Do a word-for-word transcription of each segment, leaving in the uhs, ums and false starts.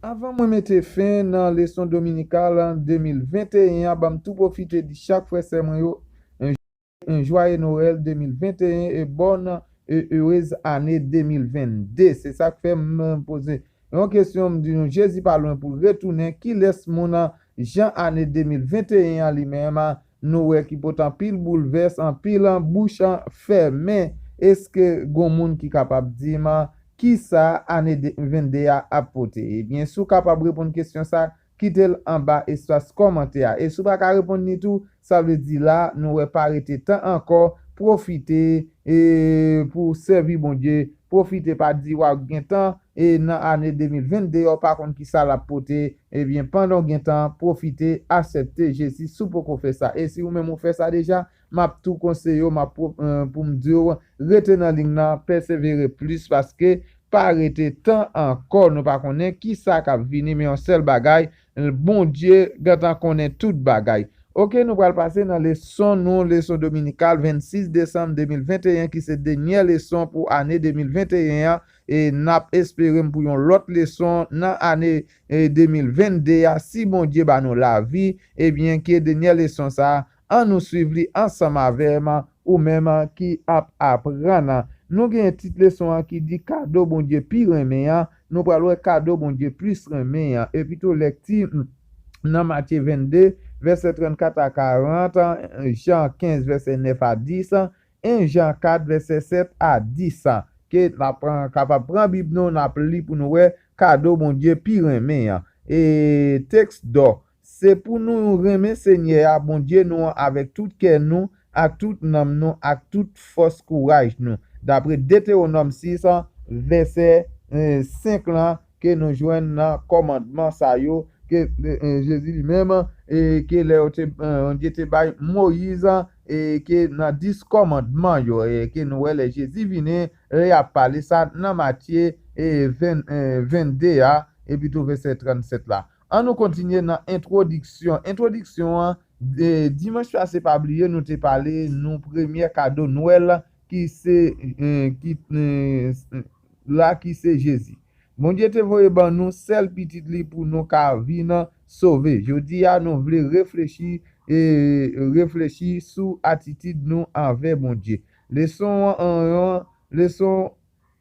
Avan mwen mete fen nan leson dominikal de mil venteyen an, ban m tou pwofite di chak frè sè mwen yo, un joyeux Noël de mil venteyen et bonne et heureuse année de mil vennde. Se sa k fè m poze yon kesyon, m di nou, Jezi pa lwen pou retounen. Kilès moun jan ane de mil venteyen an li menm nou wè ki pote anpil boulvès, anpil bouch fèmen? Èske gon moun ki kapab di m kisa ane de, vennde a ap pote? Ebyen, si w kapab reponn kesyon sa, kite l anba espas kòmantè a. E si w pa ka reponn li tou, sa vle di la, nou wè pa rete tan ankò, pwofite e pou sèvi Bondye, pwofite pa di w ap gen tan e nan ane de mil vennde a, w pa konn kisa l ap pote, ebyen, pandan w gen tan, pwofite aksepte Jezi si w poko fè sa. E si ou menm ou fè sa deja, m ap tou konseye w, m ap pwo-, eh, pou m di w, rete nan liy nan, pèsevere plis, paske pa rete tan ankò, nou pa konnen kisa k ap vini, men yon sèl bagay, Bondye gentan konnen tout bagay. Oke, nou pral pase nan leson nou, leson dominikal vennsis desanm de mil venteyen, ki se dènyè leson pou ane de mil venteyen an, e n ap espere m pou yon lòt leson nan ane, e, de mil vennde a, si Bondye ba nou lavi, ebyen, ke dènyè leson sa a, ann nou swiv li ansanm avè m, ou menm ki ap aprann. Nou gen tit leson an ki di kado Bondye pi renmen an, nou pral wè kado Bondye plis renmen an. Epi tou lèkti, mm, nan Matye vennde, vèsè trannkat a karant, Jan kenz, vèsè nèf a dis, en Jan kat, vèsè sèt a dis. Ke n ap pran, kapab pran Bib nou, n ap li pou nou wè kado Bondye pi renmen an. E tèks dò, se pou nou renmen Senyè a, Bondye nou an, avèk tout kè nou, ak tout nanm nou, ak tout fòs kouraj nou. Dapre Detewonòm sis, vèsè, eh, senk lan, ke nou jwenn nan kòmandman sa yo, ke, eh, eh, Jezi li menm, e ke lè yo te, eh, Bondye te bay Moyiz, e ke nan dis kòmandman yo, e ke nou wè lè Jezi vini, lè y ap pale sa nan Matye, e ven, eh, vennde a, epi tou vèsè trannsèt la. Ann nou kontinye nan entwodiksyon. Entwodiksyon an, e, dimanch pase, pa bliye, nou te pale nou premyè kado Nwèl ki se, eh, ki, eh, la ki se Jezi. Bondye te voye ban nou sèl pitit li pou nou ka vin sove. Jodi a, nou vle reflechi, e, reflechi sou atitid nou anvè Bondye. Leson an, an, leson,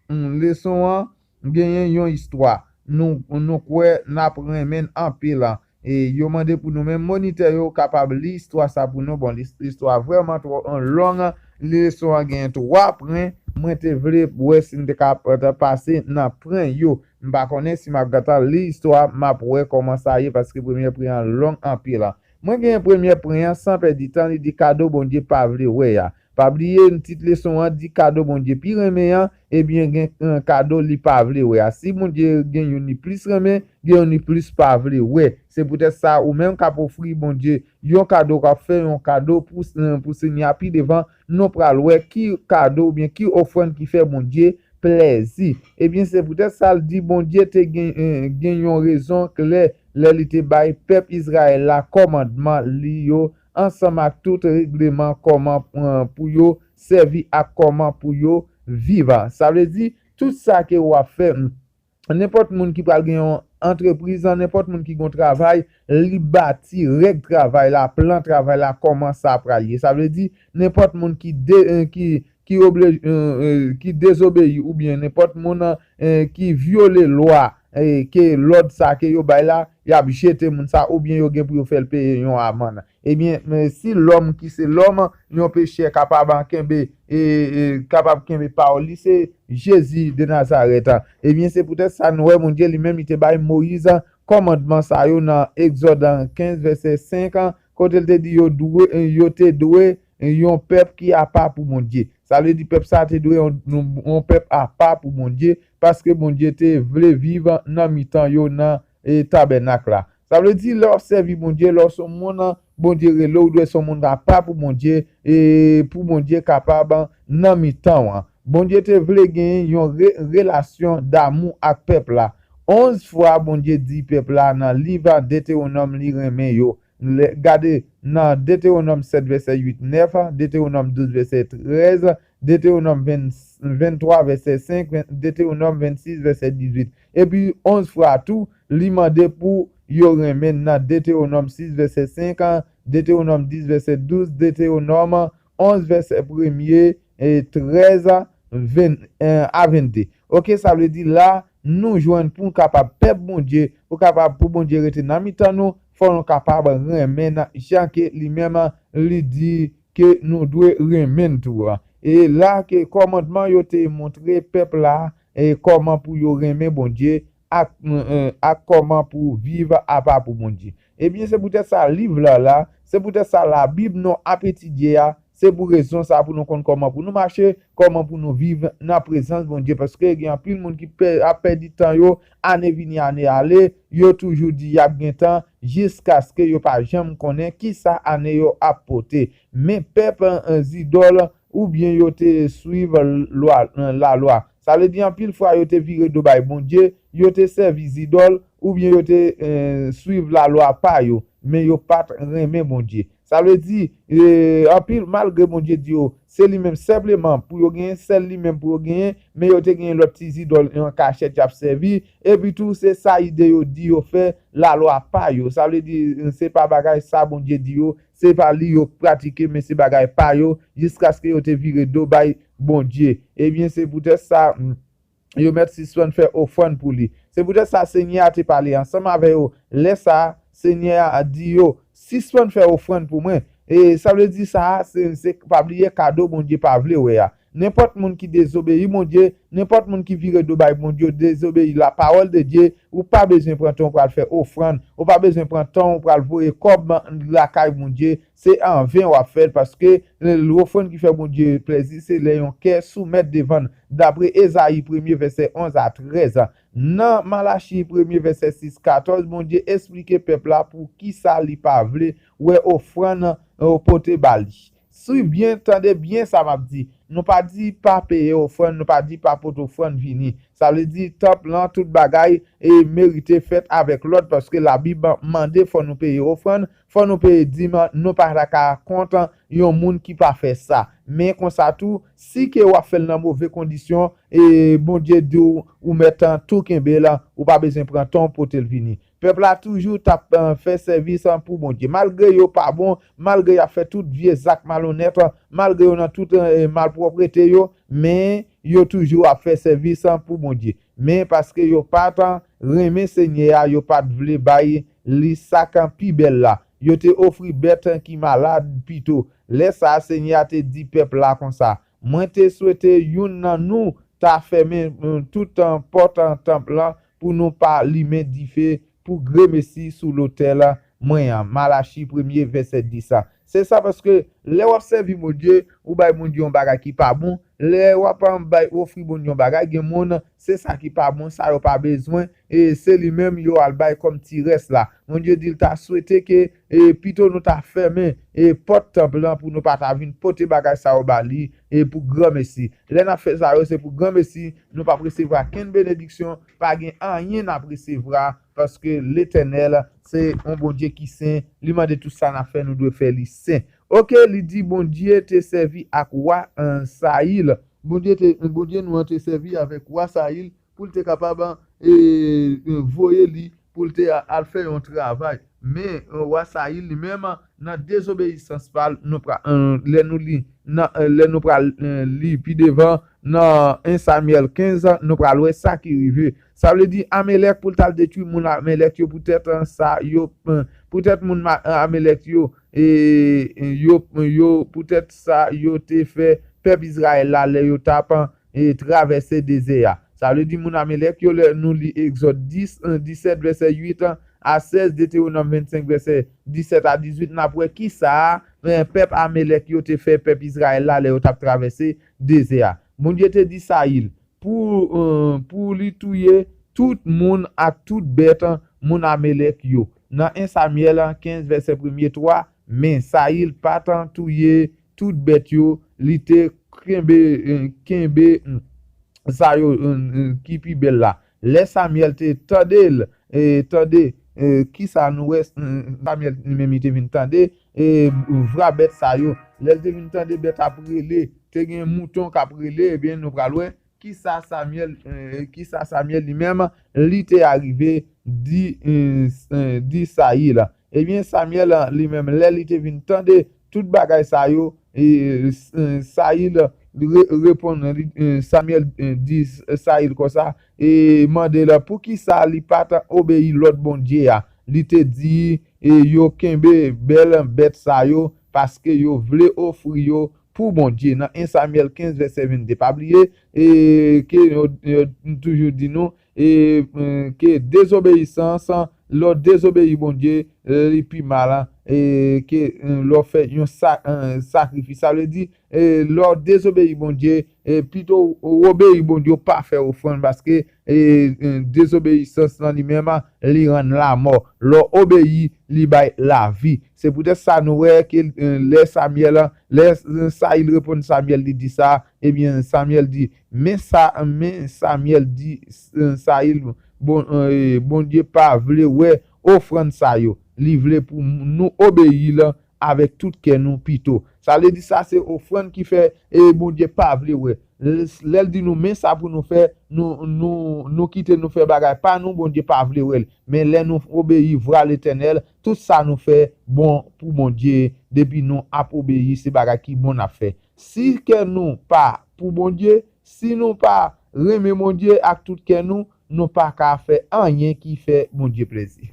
mm, leson an genyen yon istwa. Nou, nou kwè n ap renmen l anpil. E yo mande pou nou menm monitè yo kapab li istwa sa pou nou. Bon, lis-, istwa vrèman twò, an, long. Leson an genyen twa pwen. Mwen te vle wè si n te ka pa-, pase nan pwen yo. M pa konnen si m ap gentan li istwa, m ap wè kòman sa ye, paske premyè pwen an long anpil. Mwen genyen premyè pwen an, san pèdi tan, li di kado Bondye pa vle wè a. Pa bliye, tit leson an di kado Bondye pi renmen an, ebyen gen, eh, kado li pa vle wè a. Si Bondye gen youn li plis renmen, gen youn li plis pa vle wè. Se poutèt sa, ou menm k ap ofri Bondye yon kado, k ap fè yon kado pou, eh, pou Senyè a pi devan, nou pral wè ki kado oubyen ki ofrann ki fè Bondye plèzi. Ebyen, se poutèt sa l di Bondye te gen, eh, gen yon rezon klè lè li te bay pèp Izrayèl la kòmandman li yo ansanm ak tout regleman kòman, eh, pou yo sèvi ak kòman pou yo viv. Sa vle di, tout sa ke w ap fè, mm, nenpòt moun ki pral gen yon antrepriz, nenpòt moun ki gen yon travay, li bati règ travay la, plan travay la, kòman sa pral ye. Sa vle di, nenpòt moun ki de-, eh, ki, ki oblij-, eh, eh, ki dezobeyi oubyen nenpòt moun, eh, ki vyole lwa, eh, ke lòd sa ke yo bay la, y ap jete moun sa oubyen yo gen pou yo fè l peye yon amann. Ebyen, men si lòm ki se lòm, yon pechè kapab kenbe, e, e, kapab kenbe pawòl li, se Jezi de Nazarèt. Ebyen, se poutèt sa nou wè Bondye li menm li te bay Moyiz kòmandman sa yo nan Egzòd kenz, vèsè senk, kote l te di yo dwe, yo te dwe yon pèp ki apa pou Bondye. Sa vle di pèp sa te dwe yon, yon, yon pèp apa pou Bondye, paske Bondye te vle viv nan mitan yo nan, e, tabènak la. Sa vle di lè w ap sèvi Bondye, lè w se yon moun, Bondye rele w, ou dwe se yon moun apa pou Bondye, e pou Bondye kapab nan mitan w. Bondye te vle gen yon re-, relasyon damou ak pèp la. Onz fwa Bondye di pèp la nan liv Detewonòm li renmen yo. Lè, gade nan Detewonòm sèt vèsè uit, nèf, Detewonòm douz vèsè trèz, Detewonòm ven, venntwa vèsè senk, ven, Detewonòm vennsis vèsè dizuit. Epi onz fwa tou, li mande pou yo renmen n nan Detewonòm sis vèsè senk, Detewonòm dis vèsè douz, Detewonòm onz vèsè premye, e trèz, ven, e, a vennde. Oke, sa vle di la, nou jwenn pou n kapab pèp Bondye, pou kapab, pou Bondye rete nan mitan nou, fò nou kapab renmen n jan ke li menm li di ke nou dwe renmen n tou an. E la ke kòmandman yo te montre pèp la, e kòman pou yo renmen Bondye, ak, e, ak kòman pou viv apa pou Bondye. Ebyen, se poutèt sa liv la la, se poutèt sa Labib nou ap etidye a, se pou rezon sa pou nou konn kòman pou nou mache, kòman pou nou viv nan prezans Bondye, paske gen anpil moun ki pè, ap pèdi tan yo, ane vini, ane ale, yo toujou di y ap gen tan, jiskaske yo pa janm konnen kisa ane yo ap pote. Men pèp, e, zidòl, oubyen yo te swiv lwa, e, lalwa. Sa vle di anpil fwa yo te vire do bay Bondye, yo te sèvi zidòl, oubyen yo te, e, swiv lalwa pa yo, men yo pa t renmen Bondye. Sa vle di, e, anpil, malgre Bondye di yo, se li menm senpleman pou yo genyen, sèl li menm pou yo genyen, men yo te genyen lòt ti zidòl an kachèt y ap sèvi, epi tou se sa ide yo di yo fè, lalwa pa yo. Sa vle di, se pa bagay sa Bondye di yo, se pa li yo pratike, men se bagay pa yo, jiskaske yo te vire do bay Bondye. Ebyen, se poutèt sa, mm, yo mèt sispann fè ofrann pou li. Se poutèt sa Senyè a te pale ansanm avè yo. Lè sa a, Senyè a di yo, sispann fè ofrann pou mwen. E sa vle di sa a, se, se pa bliye kado Bondye pa vle wè a. Nenpòt moun ki dezobeyi Bondye, nenpòt moun ki vire do bay Bondye, dezobeyi lapawòl de Dye, ou pa bezwen pran tan w pral fè ofrann, ou pa bezwen pran tan w pral voye kòb lakay Bondye, se anven w ap fè l, paske, e, ofrann ki fè Bondye plezi, se lè yon kè soumèt devan l. Dapre Ezayi premye vèsè onz a trèz, nan Malachi premye vèsè sis katòz, Bondye esplike pèp la pou kisa li pa vle wè ofrann, e, pote ba li. Swiv byen, tande byen sa m ap di. Nou pa di pa peye ofrann, nou pa di pa pote ofrann vini. Sa vle di, tanp lan, tout bagay, e, merite fèt avèk lòd, paske Labib mande fò nou peye ofrann, fò nou peye dim, nou pa ta ka kont yon moun ki pa fè sa. Men konsa tou, si ke w ap fè l nan move kondisyon, e Bondye di w, ou mèt tou kenbe l, ou pa bezwen pran tan w pote l vini. Pèp la toujou t ap, e, fè sèvis, e, pou Bondye. Malgre yo pa bon, malgre y ap fè tout vye zak malonèt, malgre yo nan tout, e, malpwòpte yo, men yo toujou ap fè sèvis, e, pou Bondye. Men paske yo pa t renmen Senyè a, yo pa t vle bay li sa k pi bèl la. Yo te ofri bèt ki malad pito. Lè sa a, Senyè a te di pèp la konsa, mwen te swete youn nan nou ta fèmen, e, tout, e, pòt, e, tanp lan pou nou pa limen dife pou gremesi sou lotèl mwen an. Malachi premye vèsè dis la. Se sa, paske lè w ap sèvi Bondye, ou bay Bondye yon bagay ki pa bon. Lè w ap, e, bay, ofri Bondye yon bagay, gen moun, se sa ki pa bon, sa yo pa bezwen, e se li menm yo al bay kòm ti rès la. Bondye di l ta swete ke, e pito nou ta fèmen, e pòt tanp lan pou nou pa ta vin pote bagay sa yo ba li, e pou granmesi. Lè n ap fè sa yo, se pou granmesi, nou p ap resevwa kenn benediksyon, pa gen anyen n ap resevwa, paske Letènèl se yon Bondye ki sen, li mande tout sa n ap fè, nou dwe fè li sen. Oke, li di Bondye te sèvi ak wa, e, Sayil. Bondye te, Bondye nou an te sèvi avèk wa Sayil pou l te kapab, e, e, voye li, pou l te a-, al fè yon travay. Men, e, wa Sayil li menm, nan dezobeyisans pa l, nou pra-, e, lè nou li, nan, e, lè nou pral, e, li pi devan, nan en Samyèl kenz, nou pral wè sa ki rive. Sa vle di Amelèk pou l t al detwi moun Amelèk yo, poutèt, e, sa yo, e, poutèt moun ma-, e, Amelèk yo, e, e, yo, yo, poutèt sa yo te fè pèp Izrayèl la lè yo t ap, e, travèse dezè a. Sa vle di moun Amelèk yo, lè nou li Egzòd dis, e, disèt vèsè uit a sèz, Detewonòm vennsenk vèsè disèt a dizuit, n ap wè kisa, e, pèp Amelèk yo te fè pèp Izrayèl la lè yo t ap travèse dezè a. Bondye te di Sayil pou, e, pou li touye tout moun ak tout bèt, e, moun Amelèk yo. Nan en Samyèl kenz vèsè premye twa, men Sayil pa t touye tout bèt yo, li te kenbe, e, kenbe, mm, sa yo, e, e, ki pi bèl la. Lè Samyèl te tande l, e, tande, e, kisa nou wè, e, Samyèl li menm li te vin tande, e, vwa bèt sa yo. Lè l te vin tande bèt ap rele, te gen mouton k ap rele, ebyen nou pral wè Kisa Samyèl, eh, kisa Samyèl li menm, li te arive di, eh, s- eh, di Sayil? Ebyen, Samyèl, eh, li menm, lè li te vin tande tout bagay sa yo, eh, s- eh, Sayil re- reponn, li- eh, Samyèl, eh, di s- Sayil konsa, e mande l poukisa li pa t obeyi lòd Bondye a. Li te di, e yo kenbe bèl bèt sa yo, paske yo vle ofri yo pou Bondye. Nan en Samyèl kenz, vèsè vennde. Pa bliye, e, ke yo, yo toujou di nou, e, e, ke dezobeyisans, lè w dezobeyi Bondye, e, li pi mal, e, ke, e, lè w fè yon sa- e, sakrifis. Sa vle di, e, lè w dezobeyi Bondye, e, pito w obeyi Bondye, w pa fè ofrann, paske, e, e, dezobeyisans lan li menm, li rann lamò. Lè w obeyi, li bay lavi. Se poutèt sa nou wè ke, e, lè Samyèl, lè, e, Sayil reponn Samyèl, li di sa, ebyen, Samyèl di, men sa, men Samyèl di, e, Sayil, bon, e, Bondye pa vle wè ofrann sa yo. Li vle pou nou obeyi l avèk tout kè nou pito. Sa vle di sa se ofrann ki fè, e, Bondye pa vle wè. Lè l di nou, men sa pou nou fè, nou, nou, nou kite nou fè bagay pa nou, Bondye pa vle wè l. Men lè nou obeyi vwa Letènèl, tout sa nou fè bon pou Bondye. Depi nou ap obeyi, se bagay ki bon n ap fè. Si kè nou pa pou Bondye, si nou pa renmen Bondye ak tout kè nou, nou pa ka fè anyen ki fè Bondye plezi.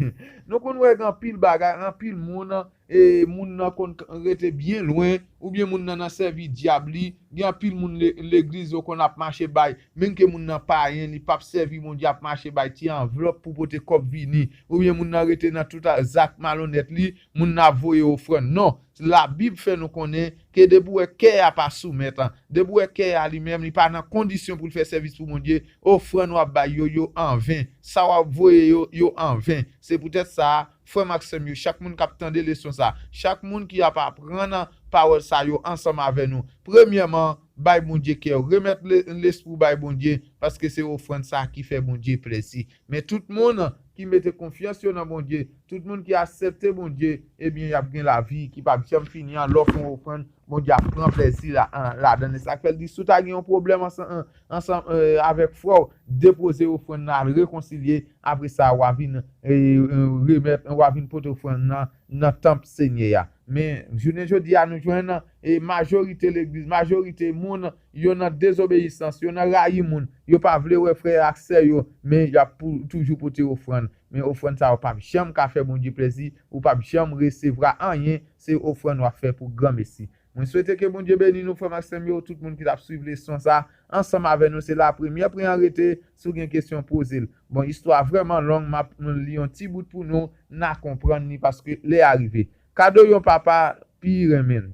Nou konn wè gen anpil bagay, anpil moun, e moun nan konn k- rete byen lwen, oubyen moun nan nan sèvi dyab li. Gen anpil moun le- legliz yo konn ap mache bay, menm ke moun nan payen, li p ap sèvi Bondye, ap mache bay ti anvlòp pou pote kòb vini, oubyen moun nan rete nan tout a- zak malonèt li, moun nan ap voye ofrann. Non, Labib fè nou konnen ke depi w wè kè a pa soumèt, depi w wè kè a li menm, li pa nan kondisyon pou l fè sèvis pou Bondye, ofrann w ap bay yo, yo anven. Sa w ap voye yo, yo anven. Se poutèt sa, frè m ak sè m yo, chak moun k ap tande leson sa, chak moun ki ap aprann pawòl sa yo ansanm avè nou, premyèman, bay Bondye kè w, remèt le- lespri w bay Bondye, paske se ofrann sa ki fè Bondye plezi. Men tout moun ki mete konfyans yo nan Bondye, tout moun ki aksepte Bondye, ebyen, y ap gen lavi ki p ap janm fini an. Lè w fè yon ofrann, Bondye ap pran plezi la- an- ladan l. E sa k fè l di, si w ta gen yon pwoblèm ansanm, ansanm, e, avèk frè w, depoze ofrann nan, al rekonsilye, apre sa, w a vin, e, e, remèt, w a vin pote ofrann nan nan tanp Senyè a. Men, jounen jodi a, nou jwenn, e, majorite legliz, majorite moun, yo nan dezobeyisans, yo nan rayi moun, yo pa vle wè frè ak sè yo, men y ap pou- toujou pote ofrann. Men ofrann sa yo p ap janm ka fè Bondye plezi, ou p ap janm resevwa anyen, se ofrann w ap fè pou granmesi. Mwen swete ke Bondye beni nou, frè m ak sè m yo, tout moun ki t ap swiv leson sa ansanm avè nou. Se la premyè pwen an rete, si w gen kesyon, poze l. Bon, istwa vrèman long, m ap li yon ti bout pou nou, n a konprann li paske lè a rive. Kado yon papa pi renmen l.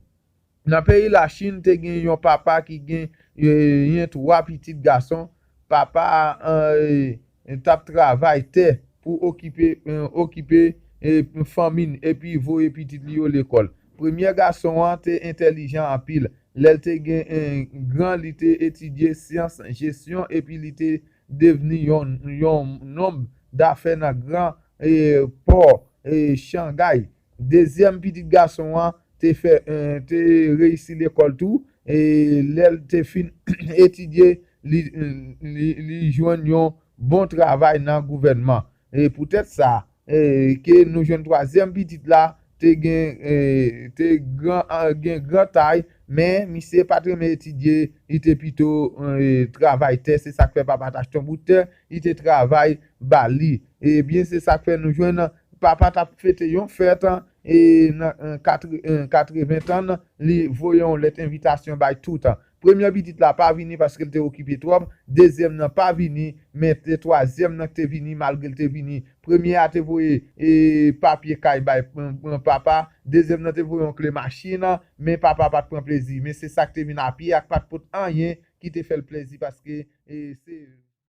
Nan peyi Lachin, te gen yon papa ki gen, e, gen twa pitit gason. Papa a, e, t ap travay tè pou okipe, e, okipe, e, fanmi l epi voye pitit li yo lekòl. Premye gason an te entèlijan anpil. Lè l te gen, e, gran, li te etidye syans jesyon epi li te devni yon, yon nonm dafè nan gran, e, pò, e, Shanghai. Dezyèm pitit gason an te fè, e, te reyisi lekòl tou, e lè l te fin etidye, li, li, li jwenn yon bon travay nan gouvènman. E poutèt sa, e, ke nou jwenn twazyèm pitit la, te gen, e, te gran, a, gen gran tay, men misye pa t renmen etidye, li te pito, e, travay tè, se sa k fè papa t achte yon bout tè, li te travay ba li. Ebyen, se sa k fè nou jwenn papa t ap fete yon fèt, e, nan, e, katre- e, katreven tan, li voye yon lèt envitasyon bay tout. Premye pitit la pa vini paske l te okipe twòp, dezyèm nan pa vini, men se twazyèm nan ki te vini malgre l te vini. Premye a te voye, e, papye kay bay, e, e, papa, dezyèm nan te voye yon kle machin, men papa pa t pran plezi. Men se sa k te vin a pye ak pa t pot anyen ki te fè l plezi paske, e, se